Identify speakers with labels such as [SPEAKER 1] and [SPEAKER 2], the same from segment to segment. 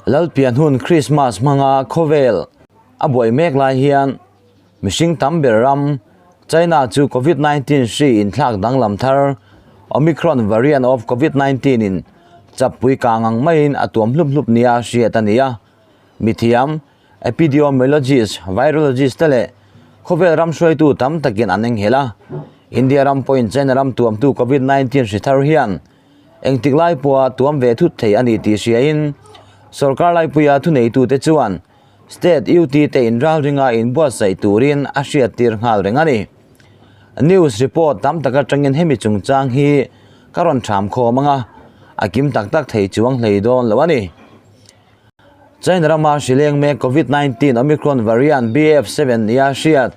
[SPEAKER 1] Lalpian hun Krismas hmanga khawvel a buai mek lai hian mihring tam ber ram China chu Covid 19 hri inthlak danglam thar Omicron variant of Covid 19 in chappui kang ang maiin a tuam hlup hlup nia hriat a ni a. Mithiam, epidemiologist, virologist te leh khawvel ram hruaitu tam takin an enghelh a. India ram pawhin China ram tuamtu Covid 19 hri thar hian Engtik lai pawha tuam ve thut thei a ni tih hriain sorkar laipuia thuneitute chuan State UT te inralringa inbuatsaih turin a hriattir nghal reng a ni. News report tam tak atangin hemi chungchang hi ka rawn tham khawm ang a, a kim tak tak thei chuang hlei dawn lo a ni. China rama hrileng mek Covid 19 Omicron variant BF7 nia hriat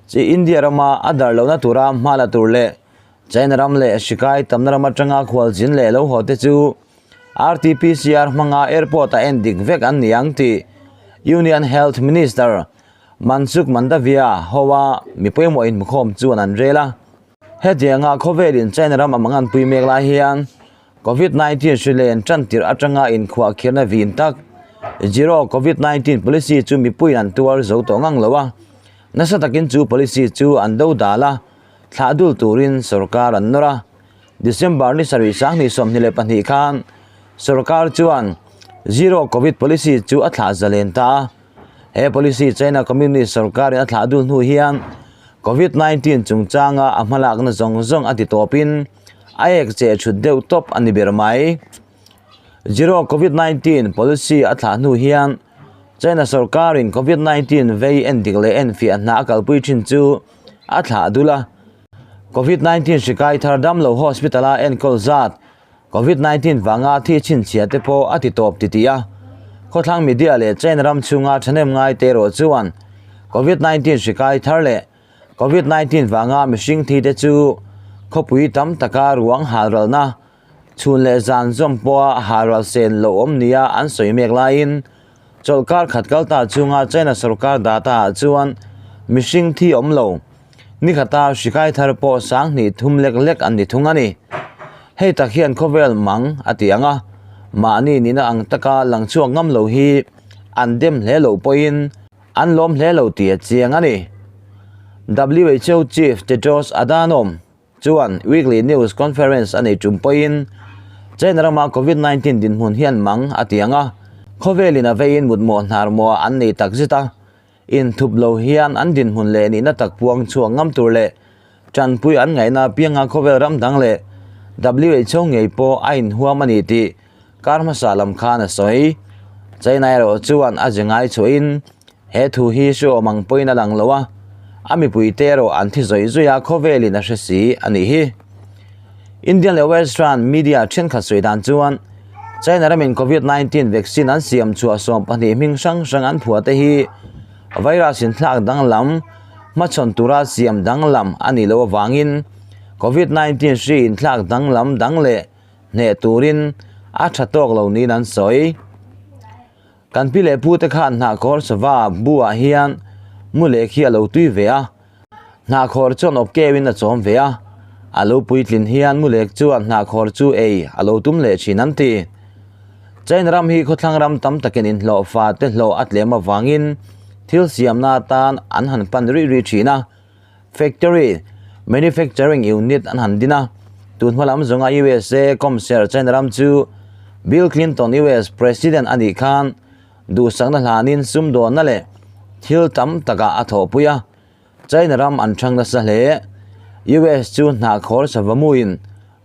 [SPEAKER 1] chi India rama a darh lohna tura hma la tur leh China ram leh hrikai tamna ram atanga khualzin leh lo haw te chu RT-PCR hmanga airport a en dik vek an ni ang tih Union Health Minister Mansukh Mandaviya hoa mi pawimawh inhmukhawm chuan an rel a. Hetianga khawvelin China ram a manganpui mek lai hian Covid 19 hri len tan tirh atanga inkhuahkhirna vin tak Zero Covid 19 policy chu mipuiin an tuar zo tawh ngang lo a, nasa takin chu policy chu an do dal a. Thlah dul turin sorkar an nawr a, December ni sarih sanghnih 22 khan sorkar chuan Zero Covid Policy chu a thlah zalen ta a. He policy China Communist sorkarin a thlah dul hnu hian Covid 19 chungchanga a hmalakna zawng zawng a ti tawpin a ek cheh thut deuh tawp a ni ber mai. Zero Covid 19 Policy a thlah hnu hian China sorkarin Covid 19 vei endik leh enfiah hna a kalpui thin chu a thlah dul a. Covid 19 hri kai thar dam lo hospital a enkawl zat Covid 19 vanga thi chhinchhiah te pawh a ti tawp titih a. Khawthlang media leh China ram chhunga thahnem ngai te erawh chuan Covid 19 hri kai thar leh Covid 19 vanga mihring thi te chu khawpui tam taka ruang halralna chhun leh zan zawm pawha halral sen lo awm nia an sawi mek laiin Chawlhkar khat kal ta chunga China sorkar data ah chuan mihring thi awm lo. Ni khata hrikai thar pawh 30 lek lek an ni thung a ni. Hei tak hian khawvel mang a ti ang a, mahni nihna ang taka lang chhuak ngam lo hi an dem hle loh pawhin an lawm hle lo tih a chiang a ni. WHO Chief Tedros Adhanom Chuan weekly news conference a nei tum pawhin China rama Covid 19 dinhmun hian mang a ti ang a, khawvelin a veiin mutmawh hnar mawh an nei tak zet a, inthup lo hian an dinhmun leh nihna tak puang chhuak ngam tur leh tanpui an ngaihna apianga khawvel ram dang leh WHO ngei pawh a inhuam a ni tih kar hmasa lam khan a sawi. China erawh chuan a ze ngai chhuahin He thu hi hriawm ang pawhin a lang lo a, a mipuite erawh an thi zawih zawih a, khawvelin a hre si a nih hi. Indian leh Western media thenkhat sawi dan chuan China ramin Covid 19 vaccine an siam chhuah 12 hming hrang hrang an phuah te hi virus inthlak danglam hmachhawn tura siam danglam a nih loh avangin Covid 19 hri inthlak danglam dang leh hneh turin a tha tawk lo niin an sawi. Kan pi leh pu te khan hnahkhawr sava bu ah hian mu leh khi a lo tui ve a, hnahkhawr chuan awp keuin a chawm ve a, a lo puitlin hian mu lek chuan hnahkhawr chu ei a lo tum leh thin an ti. China ram hi khawthlang ram tam takin inhlawh fa te hlawh a tlem avangin thil siamna atan an han pan rih rih thin a, factory, manufacturing unit an han din a, tun hma lam zawnga USA kawmser China ram chu Bill Clinton US President a nih khan duhsakna hlanin sumdawnna leh thil tam takah a thawhpui a, China ram an thang nasa hle. US chu hnahkhawr savamuin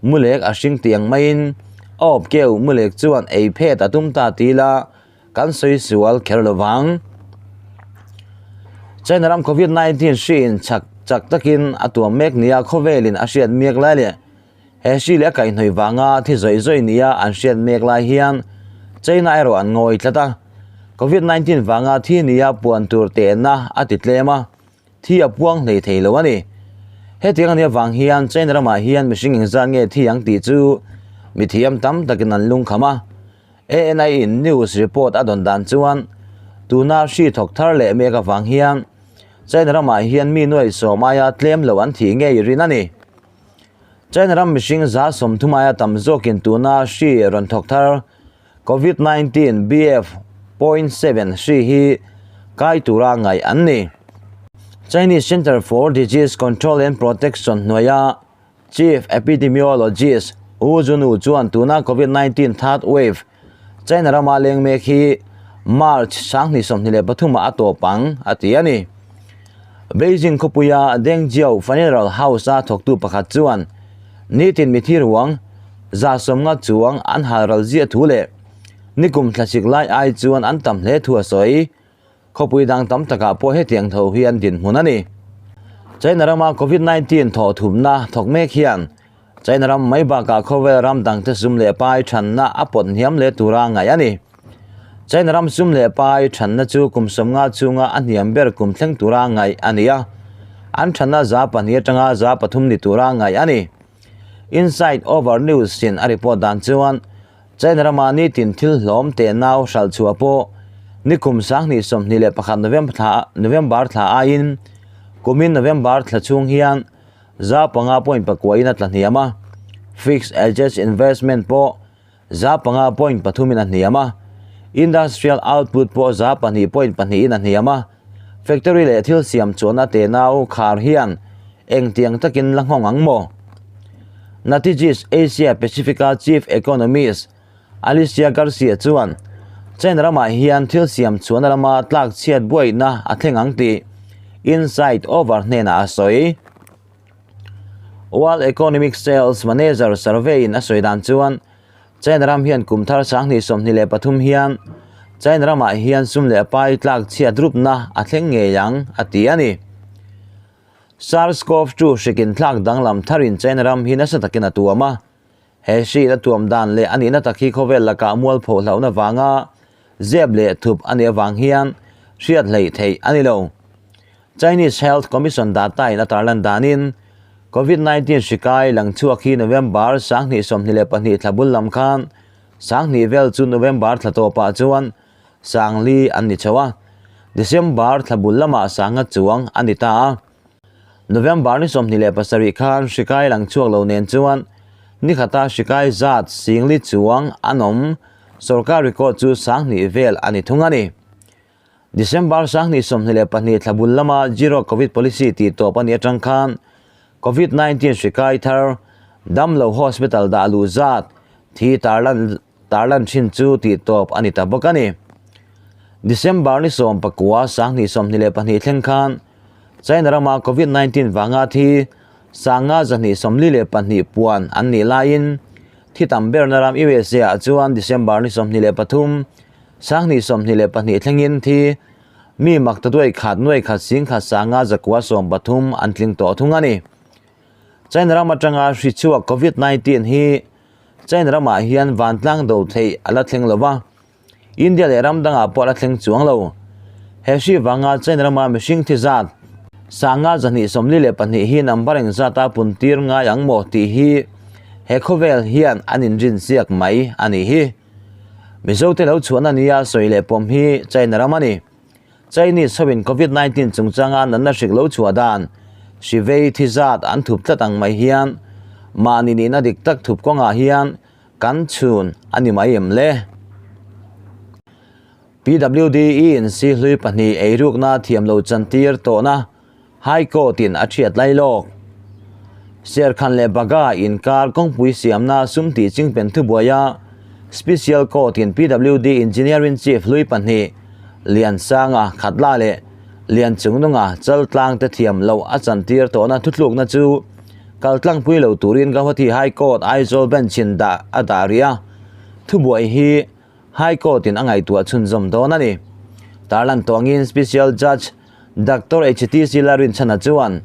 [SPEAKER 1] mulek a hring tih ang maiin a awp keu mulek chuan ei phet a tum ta ti ila kan sawi sual kher lo vang. China ram Covid 19 hri in chak chak takin a tuam mek nia khawvelin a hriat mek lai leh he hri leh a kaihhnawih vanga thi zawih zawih nia an hriat mek lai hian China erawh an ngawi tlat a. Covid 19 vanga thi nia puan tur tehna a ti tlem a, thi a puang hlei thei lo a ni. Hetiang ania vang hian China ramah hian mihring engzat nge thi ang tih chu mithiam tam takin an lungkham a. ANI in news report a dawn dan chuan tuna hri thawk thar leh mek avang hian China ramah hian mi nuaih sawm aia tlem lo an thih ngei rin a ni. China ram mihring 30 aia tam zawkin tuna hri rawn thawk thar. Covid 19 BF 0.7 hri hi kai tura ngaih an ni. Chinese Center for Disease Control and Protection hnuaia Chief Epidemiologist Wu Zunyou chuan tuna Covid 19 third wave China rama leng mek hi March 2023 ah a tawp ang a ti a ni. Beijing khawpuia Deng Jiao Funeral House-a thawktu pakhat chuan nitin mithi ruang 150 chuang an hal ral ziah thu leh nikum thlasik lai ai chuan an tam hle thu a sawi. Khawpui dang tam takah pawh hetiang tho hi an dinhmun a ni. China rama Covid 19 thawh thumna thawk mek hian China ram mai bakah khawvel ram dangte sum leh pai thanna a pawt hniam leh tura ngaih a ni. China ram sum leh pai thanna chu kum 50 chhunga a hniam ber kum thleng tura ngaih a ni a, an thanna 2% atanga 3% ni tura ngaih a ni. Inside Over News in a report dan chuan China rama nitin thil hlawm teh nau hralh chhuah pawh nikum 2021 November thla aiin kumin November thla chhung hian 5.9 in a tla hniam a, fixed asset investment pawh 5.3 in a hniam a, industrial output pawh 2.2 in a hniam a, factory leh thil siam chuanna teh nau khar hian engtiang takin la nghawng ang maw? Natixis Asia Pacific-a Chief Economist Alicia Garcia chuan China ramah hian thil siam chhuahna lama tlak chhiat buaina a thleng ang tih Insight Over hnenah a sawi. World Economic Sales Manager Survey-in a sawi dan chuan China ram hian kum thar 2023 hian China ramah hian sum leh pai tlak chhiat rupna a thleng ngei ang a ti a ni. SARS-CoV-2 hrikin thlak danglam tharin China ram hi nasa takin a tuam a. He hri a tuam dan leh a nihna tak hi khawvel lakah mualpho hlauhna vanga zep leh thup a nih avang hian hriat hleih theih a ni lo. Chinese Health Commission data in a tarlan danin Covid-19 hri kai lang chhuak hi November 2022 thla bul lam khan 2,000 vel chu November thla tawpah chuan 4,000 an ni chho a, December thla bul lamah 5,000 chuang a ni ta a. November ni 27 khan hri kai lang chhuak lo nen chuan ni khata hri kai zat 4,000 chuang an awm, sorkar record chu 2,000 vel a ni thung a ni. December 2022 thla bul lama Zero Covid Policy tih tawp a nih atang khan Covid 19 hri kai thar damlo hospital dah luh zat thi tarlan tarlan thin chu tih tawp a ni ta bawk a ni. December ni 19 2022 thleng khan China rama Covid 19 vanga thi 5,242 puan an nih laiin thi tam berna ram USA ah chuan December ni 23 2022 thlengin thi mi mak ta duai khat nuai khat sing khat sanga zakua 13 an tling tawh thung a ni. China ram atanga hri chhuak Covid 19 hi China ramah hian vantlang do theih a la thleng lova, India leh ram dangah pawh a la thleng chuang lo. He hri vanga China rama mihring thi zat 5,242 hi number eng zata puntir ngai ang maw tih hi he khawvel hian an inrin chiak mai a nih hi. Mizote lo chhuahna nia sawi leh pawm hi China ram a ni. Chinese hoin Covid 19 chungchanga natna hrik lo chhuah dan hri vei thi zat an thup tlat ang mai hian mahni nihna dik tak thup kawngah hian kan chhun a ni mai em le? PWD in si hlui pahnih eirukna thiam lo chantir tawhna High Court in a thiat lai lawk. Serkhan leh Baga inkar kawngpui siamna sum tih chingpen thubuaia Special Court in PWD Engineering Chief hlui pahnih Liansanga Khatla leh Lianchungnunga Chaltlang te thiam loh a chantir tawhna thuthlukna chu kaltlangpui lo turin Guwahati High Court Aizawl Bench in dah a dah rih a, thubuai hi High Court in a ngaihtuah chhunzawm dawn a ni. Tarlan tawngin Special Judge Doctor HTC Larinchhana chuan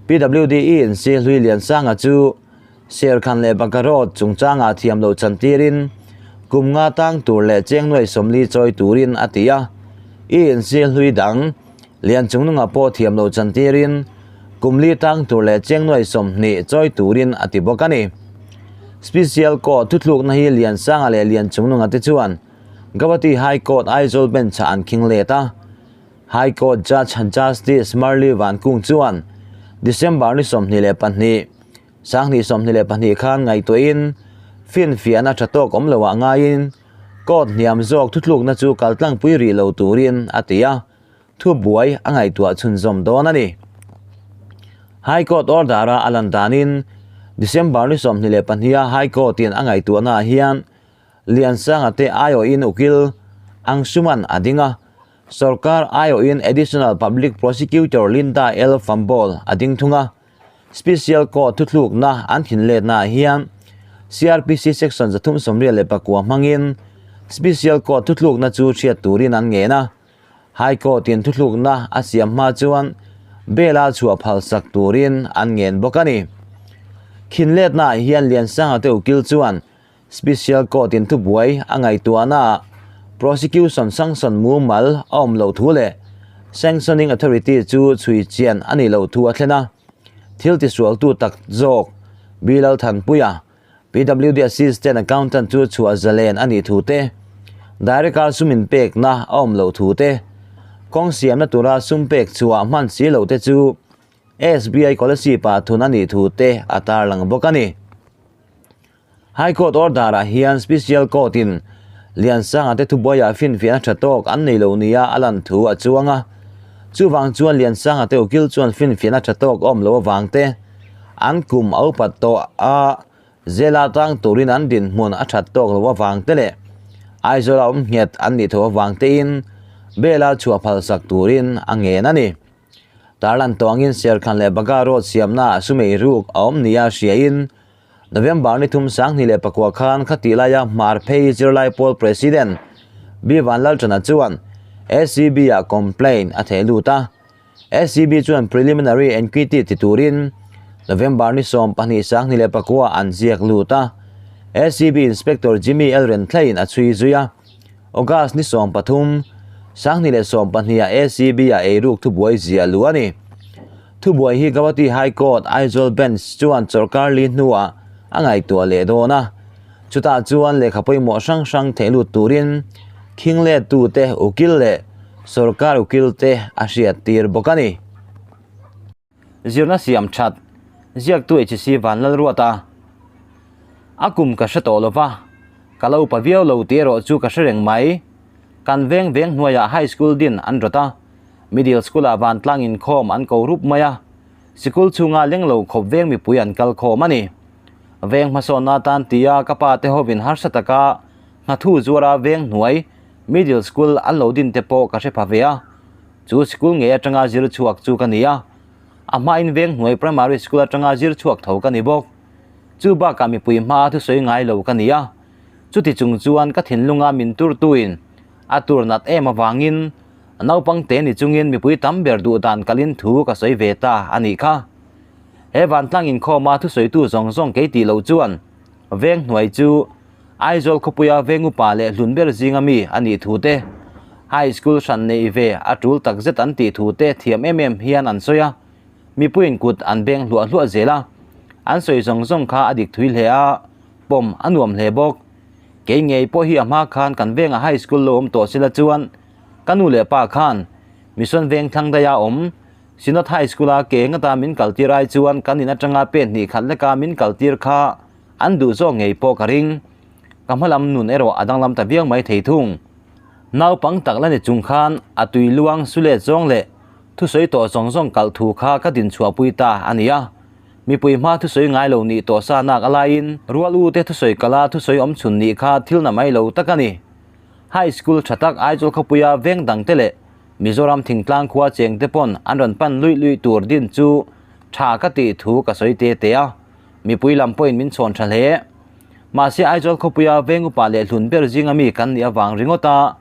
[SPEAKER 1] PWD in si hlui Liansanga chu Serkhan leh Baka Road chungchangah thiam lo chantirin kum nga tang tur leh cheng nuai 40 chawi turin a ti a. ENC hlui dang Lianchungnunga pawh thiam lo chantirin kum li tang tur leh cheng nuai 20 chawi turin a ti bawk a ni. Special Court thuthlukna hi Liansanga leh Lianchungnunga te chuan Guwahati High Court Aizawl Bench ah an khing let a. High Court Judge Justice Marli Vankung chuan December ni 22 2022 khan ngaihtuahin finfiahna tha tawk awm loah ngaiin. Court hniam zawk thutlukna chu kaltlangpui rih lo turin a ti a, thubuai a ngaihtuah chhunzawm dawn a ni. High Court order-a a lan danin December ni 22 a High Court-in a ngaihtuahnaah hian Liansanga te aiawhin ukil Angshuman a ding a, sorkar aiawhin Additional Public Prosecutor Linda L Fambol a ding thung a. Special Court thuthlukna an thinletnaah hian CrPC Section 389 hmangin Special Court thuthlukna chu hriat turin an ngen a. High Court-in thuthlukna a siam hma chuan bail-a chhuah phalsak turin an ngen bawk a ni. Khinletnaah hian Liansanga te ukil chuan Special Court-in thubuai a ngaihtuahnaah prosecution sanction mumal a awm loh thu leh sanctioning authority chu chhui chian a nih loh thu a thlen a. Thil tisualtu tak zawk B Lalthanpuia, PWD Assistant Accountant chu chhuah zalen a nih thu te, Director sum inpekna a awm loh thu te, kawng siamna tura sum pek chhuah hman si loh te chu SBI Kolasib-ah thun a nih thu te a tarlang bawk a ni. High Court order-ah hian Special Court-in Liansanga te thubuaiah finfiahna tha tawk an nei lo nia a lan thu a chuang a. Chuvang chuan Liansanga te ukil chuan finfiahna tha tawk awm lo avang te an kum a upat tawh a, zela tang turin an dinhmun a that tawk lo avang te leh Aizawla awm nghet an nih tho avang tein bail-a chhuah phalsak turin a ngen a ni. Tarlan tawngin Serkhan leh Baga Road siamnaah sumei ruk a awm nia hriain November ni thum 2009 khan khatih laia Hmar phei zirlai pawl President B Vanlalṭana chuan ACB-ah complaint a theh lut a. ACB chuan preliminary enquity ti turin November ni 12 2009 an ziak lut a. ACB Inspector Jimmy L Renthlaiin a chhui zui a. August ni 13 2012-ah ACB-ah eiruk thubuai ziah luh a ni. Thubuai hi Guwahati High Court Aizawl Bench chuan chawlhkar li hnuah a ngaihtuah leh dawn a. Chutah chuan lehkha pawimawh hrang hrang theih lut turin khinglettute ukil leh sawrkar ukilte a hriattir bawk a ni. Zirna siam that ziaktu HC Vanlalruata a kum ka hre tawh lova, ka lo upa viau lo tih erawh chu ka hre reng mai. Kan veng veng hnuaiah High School din an rawt a. Middle School-ah vantlang inkhawm an ko rup mai a, sikul chhunga leng lo khawp veng mipui an kal khawm a ni. Veng hmasawnna atan tia ka pa te hovin harsa taka nghathu zuara veng hnuai Middle School an lo din te pawh ka hre pha ve a, chu sikul ngei atanga zir chhuak chu ka ni a, a hmain veng hnuai Primary School atanga zir chhuak tho ka ni bawk. Chu bakah mipui hmaa thusawi ngai lo ka ni a, chuti chung chuan ka thinlunga min turtuin a tur nat em avangin Naupang te ni chungin mipui tam ber duh dan kalin thu ka sawi ve ta a nih kha. He vantlang inkhawma thusawitu zawng zawng kei tih loh chuan veng hnuai chu Aizawl khawpuia veng upa leh hlun ber zinga mi a nih thu te, High School hran neih ve a tul takzet an tih thu te thiam em em hian an sawi a, mipuiin kut an beng hluah hluah zel a, an sawi zawng zawng kha a dik thui hle a, pawm a nuam hle bawk. Kei ngei pawh hi a hma khan kan vengah High School lo awm tawh sela chuan Ka nu leh pa khan Mission veng thlang daia awm Synod High School-a ke ngata min kaltir ai chuan kan in atanga pen hnih khat leka min kaltir kha an duh zawk ngei pawh ka ring. Ka hmalam nun erawh a danglam ta viau mai thei thung. Naupang tak la ni chung khan a tui luang su let zawng leh thusawi tawh zawng zawng kalh thu kha ka din chhuahpui ta a ni a. Mipui hma thusawi ngai lo nih tawh sa nak a laiin rual u te thusawi kala thusawi awm chhun nih kha thil na mai lo tak a ni. High School tha tak Aizawl khawpuia veng dangte leh Mizoram thingtlang khua chengte pawn an rawn pan luih luih tur din chu tha ka tih thu ka sawi te te a, mipui lam pawhin min chhawn tha hle. Mahse Aizawl khawpuia veng upa leh hlun ber zinga mi kan nih avang ringawt a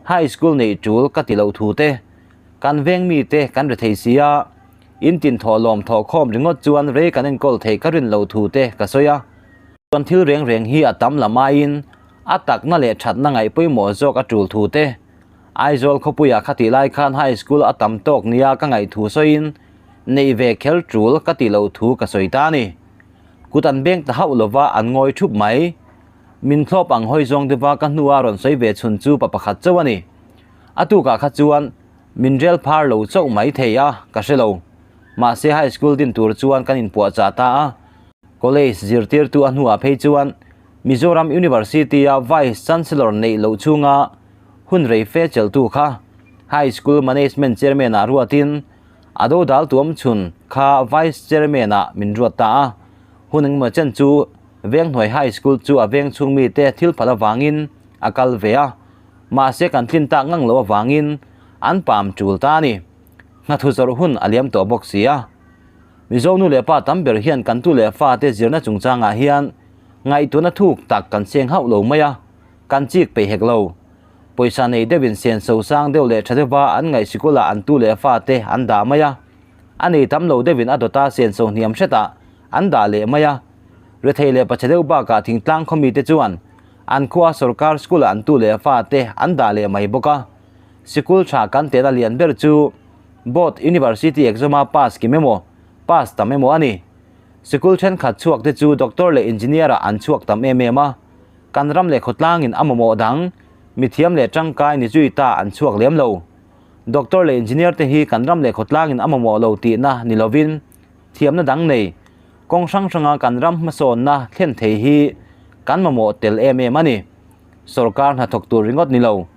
[SPEAKER 1] High School neih tul ka ti loh thu te, kan veng mite kan ri thei si a, in tin thawh lawm thawh khawm ringawt chuan rei kan enkawl theih ka rin loh thu te ka sawi a. Chuan thil reng reng hi a tam lam aiin a takna leh thatna ngaih pawimawh zawk a tul thu te, Aizawl khawpuiah khatih lai khan High School a tam tawk nia ka ngaih thu sawiin neih ve kher tul ka tih loh thu ka sawi ta a ni. Kut an beng ta hauh lova an ngawi thup mai. Min thlawp ang hawi zawng deuha ka hnua rawn sawi ve chhun chu pa pakhat chauh a ni. A tukah kha chuan min rel phar lo chauh mai thei a, ka hre lo. Mahse High School din tur chuan kan inpuahchah ta a. College zirtirtu a hnuah phei chuan. Mizoram University-a Vice Chancellor neih loh chhunga hun rei fe cheltu kha High School Management Chairman-ah ruatin a dodal tuam chhun kha Vice Chairman-ah min ruat ta a. Hun engemaw chen chu Venghnuai High School chu a veng chhung mite thil phalh avangin a kal ve a, mahse kan tlin tak ngang loh avangin an pam tul ta a ni. Hnathu zawrh hun a liam tawh bawk si a. Mizo nu leh pa tam ber hian kan tu leh fate zirna chungchangah hian ngaihtuahna thuk tak kan seng hauh lo mai a, kan chik peih hek lo. Pawisa nei deuhin senso sang deuh leh tha deuha an ngaih sikulah an tu leh fate an dah mai a, a nei tam lo deuhin a dawta senso hniam hretah an dah leh mai a. Rethei leh pachhe deuh bakah thingtlang khawmite chuan an khua sorkar school-ah an tu leh fate an dah leh mai bawk a. Sikul tha kan tehna lian ber chu Board University exam-a pass kim emaw, pass tam emaw a ni. Sikul thenkhat chhuak te chu doctor leh engineer-ah an chhuak tam em em a, kan ram leh khawtlangin a mamawh dang, mithiam leh tangkai ni zui ta an chhuak lem lo. Doctor leh engineer te hi kan ram leh khawtlangin a mamawh lo tihna ni lovin thiamna dang nei, kawng hrang hranga kan ram hmasawnna thlen thei hi kan mamawh tel em em a ni. Sorkar hnathawk tur ringawt ni lo.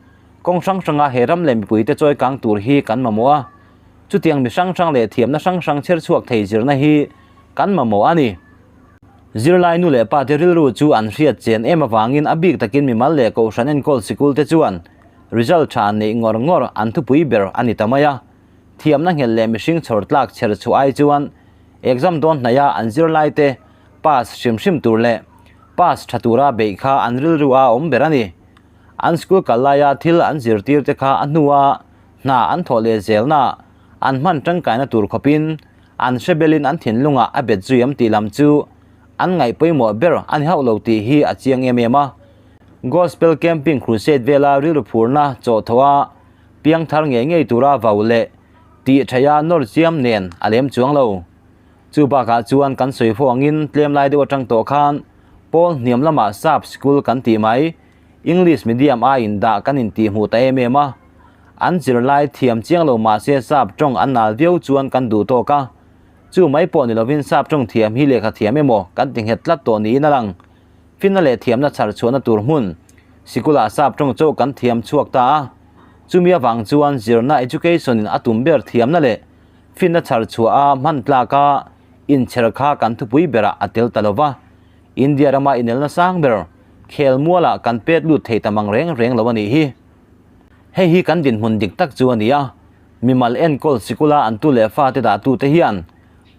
[SPEAKER 1] Kawng hrang hranga he ram leh mipuite chawi kang tur hi kan mamawh a, chutiang mi hrang hrang leh thiamna hrang hrang chher chhuak thei zirna hi kan mamawh a ni. Zirlai nu leh pate rilru chu an hriat chen em avangin a bik takin mimal leh kohhran enkawl sikul te chuan result tha neih ngawr ngawr an thupui ber a ni ta mai a. Thiamna nghelh leh mihring chhawr tlak chher chhuah ai chuan exam dawn hnaia an zirlai te pass hrim hrim tur leh pass tha tura beih kha an rilru a awm ber a ni. An school kal laia thil an zirtir te kha a hnua hna an thawh leh zelna an hman tangkaina tur khawpin an hre belin an thinlungah a bet zui am tih lam chu an ngaih pawimawh ber a ni hauh lo tih hi a chiang em em a. Gospel Camping Crusade vela rilru phurna chawhthawh a piangthar ngei ngei tura vau leh tih thaia nawr chiam nen a lem chuang lo. Chu bakah chuan kan sawi fo angin tlem lai deuh atang tawh khan pawl hniam lamah sap school kan tih mai, English medium a indah kan intih hmuh ta em em a. An zirlai thiam chiang lo mahse sap tawng an nal viau chuan kan duh tawk a. Chu mai pawh ni lovin sap tawng thiam hi lehkha thiam emaw kan ti nghet tlat tawh niin a lang. Finna leh thiamna chhar chhuahna tur hmun sikulah sap tawng chauh kan thiam chhuak ta a. Chumi avang chuan zirna education in a tum ber thiamna leh Finna chhar chhuah a hman tlak a, inchher kha kan thupui berah a tel ta lo va. India rama inelna sang ber, khel mualah kan pet lut thei ta mang reng reng lo a nih hi. Hei hi kan dinhmun dik tak chu a ni a, mimal enkawl sikula an tu leh fate dahtute hian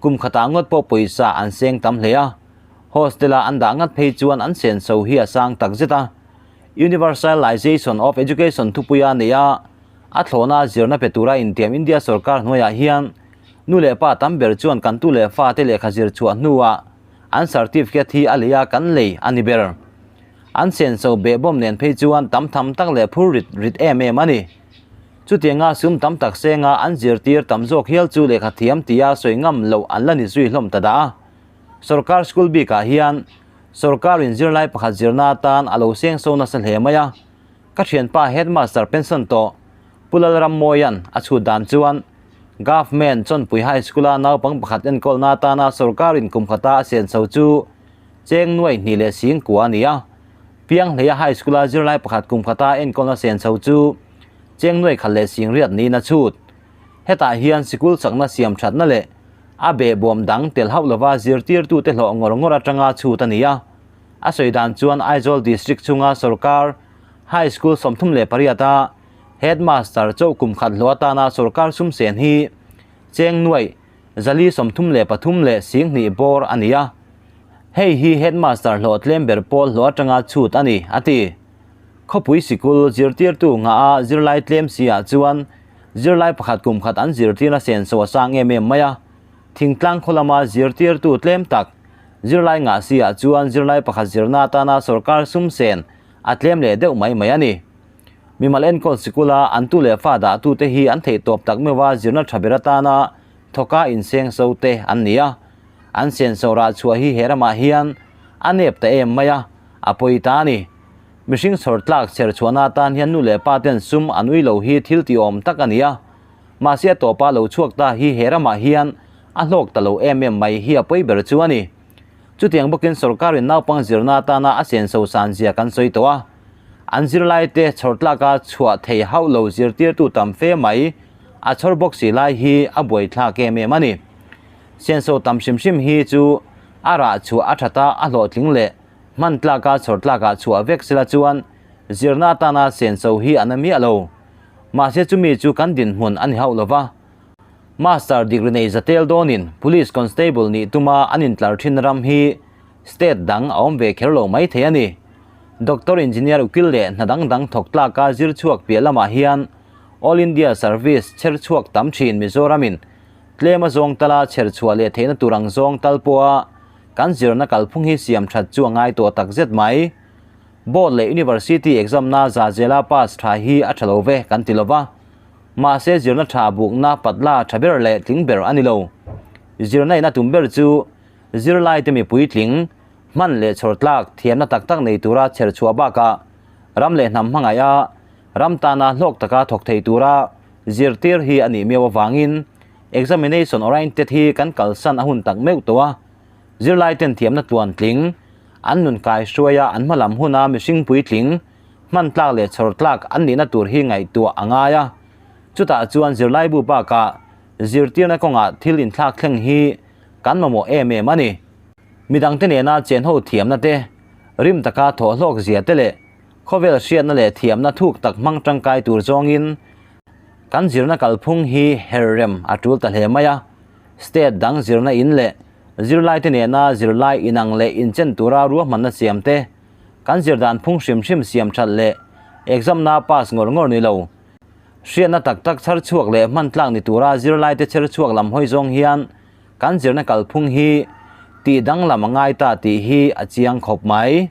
[SPEAKER 1] kum khatah ngawt pawh pawisa an seng tam hle a, hostel-a an dah ngat phei chuan an senso hi a sang tak zet a. Universalisation of Education thupuia nei a, A thlawhna zirna pe tura intiam India sorkar hnuaiah hian nu leh pa tam ber chuan kan tu leh fate lehkha zir chhuah hnuah an certificate hi a lei a kan lei a ni ber. An senso behbawm nen phei chuan tam tham tak leh phur rit rit em em a ni. Chutianga sum tam tak senga an zirtir tam zawk hial chu lehkha thiam tia sawi ngam loh an la ni zui hlawm ta dah a. Sorkar school bikah hian sorkarin zirlai pakhat zirna atan a lo sengso nasa hle mai a. Ka thianpa headmaster pension tawh Pu Lalrammawia'n a chhut dan chuan Government Chawnpui High School-a naupang pakhat enkawlna atana sorkarin kum khata a senso chu cheng nuai hnih leh sing kua a ni a. Pianghleia High School-a zirlai pakhat kum khata enkawlna senso chu cheng nuai khat leh sing riat niin a chhut. Hetah hian sikul chakna siam thatna leh a behbawm dang tel hauh lova zirtirtute hlawh ngawr ngawr atanga chhut a ni a. A sawi dan chuan Aizawl District chhunga sorkar High School 38 a Headmaster chauh kum khat hlawh atana sorkar sum sen hi cheng nuaih 433 leh 2000 bawr a ni a. Hei hi Headmaster hlawh tlem ber pawl hlawh atanga chhut a ni, a ti. Khawpui sikul zirtirtu ngah a zirlai tlem si ah chuan zirlai pakhat kum khat an zirtirna senso a sang em em mai a. Thingtlang khaw lama zirtirtu tlem tak Zirlai ngah si ah chuan zirlai pakhat zirna atana sorkar sum sen a tlem leh deuh mai mai a ni. Mimal enkawl sikula an tu leh fa dahtute hi an theih tawp tak meuha zirna tha ber atana thawka insengso te an ni a. An senso rah chhuah hi he ramah hian a nep ta em mai a, a pawi ta a ni. Mihring chhawr tlak chher chhuahna atan hian nu leh pa ten sum an ui lo hi thil ti awm tak a ni a. Mahse a tawpa lo chhuak ta hi he ramah hian a hlawk ta lo em em mai hi a pawi ber chu a ni. Chutiang bawkin sorkarin naupang zirna atana a senso san zia kan sawi tawh a, an zirlaite chhawr tlaka chhuah thei hauh lo zirtirtu tam fe mai a chhawr bawk si lai hi a buaithlak em em a ni. Senso tam hrim hrim hi chu a rah chhuah a that a, a hlawhtling leh hman tlaka chhawr tlakah chhuah vek sela chuan zirna atana senso hi a na miah lo. Mahse chumi chu kan dinhmun a ni hauh lo va. Master degree nei zatel dawnin Police Constable nih tuma an intlar thin ram hi state dang a awm ve kher lo mai thei a ni. Doctor, Engineer, ukil leh hna dang dang thawk tlaka zir chhuak piah lamah hian All India Service chher chhuak tam thin Mizoramin tlem a zawng tala chher chhuah leh theihna tur ang zawng tal pawha kan zirna kalphung hi siam that chu a ngai tawh takzet mai. Board leh University exam na za zela pass tha hi a tha lo ve kan ti lova. Mahse zirna tha bukna patla tha ber leh tling ber a ni lo. Zirna ina tum ber chu zirlai te mipui tling, hman leh chhawr tlak thiamna tak tak nei tura chher chhuah bakah ram leh hnam hmangaih a, ram tana hlawk taka thawk thei tura zirtir hi a nih miau avangin examination oriented hi kan kalsan a hun tak meuh tawh a. Zirlai ten thiamna tluan tling, an nun kai hruai a, an hmalam huna mihring puitling, hman tlak leh chhawr tlak an nihna tur hi ngaihtuah a ngai a. Chutah chuan zirlaibu bakah zirtirna kawngah thil inthlak thleng hi kan mamawh em em a ni. Midangte nena chenho thiamna te, rim taka thawh hlawk zia te leh khawvel hriatna leh thiamna thuk tak hmang tangkai tur zawngin kan zirna kalphung hi her rem a tul ta hle mai a. State dang zirna in leh zirlaite nena zirlai inang leh inchen tura ruahmanna siam te, kan zir dan phung hrim hrim siam that leh exam na pass ngawr ngawr ni lo. Hriatna tak tak chhar chhuak leh hman tlak ni tura zirlaite chher chhuak lam hawi zawng hian kan zirna kalphung hi tih danglam a ngai ta tih hi a chiang khawp mai.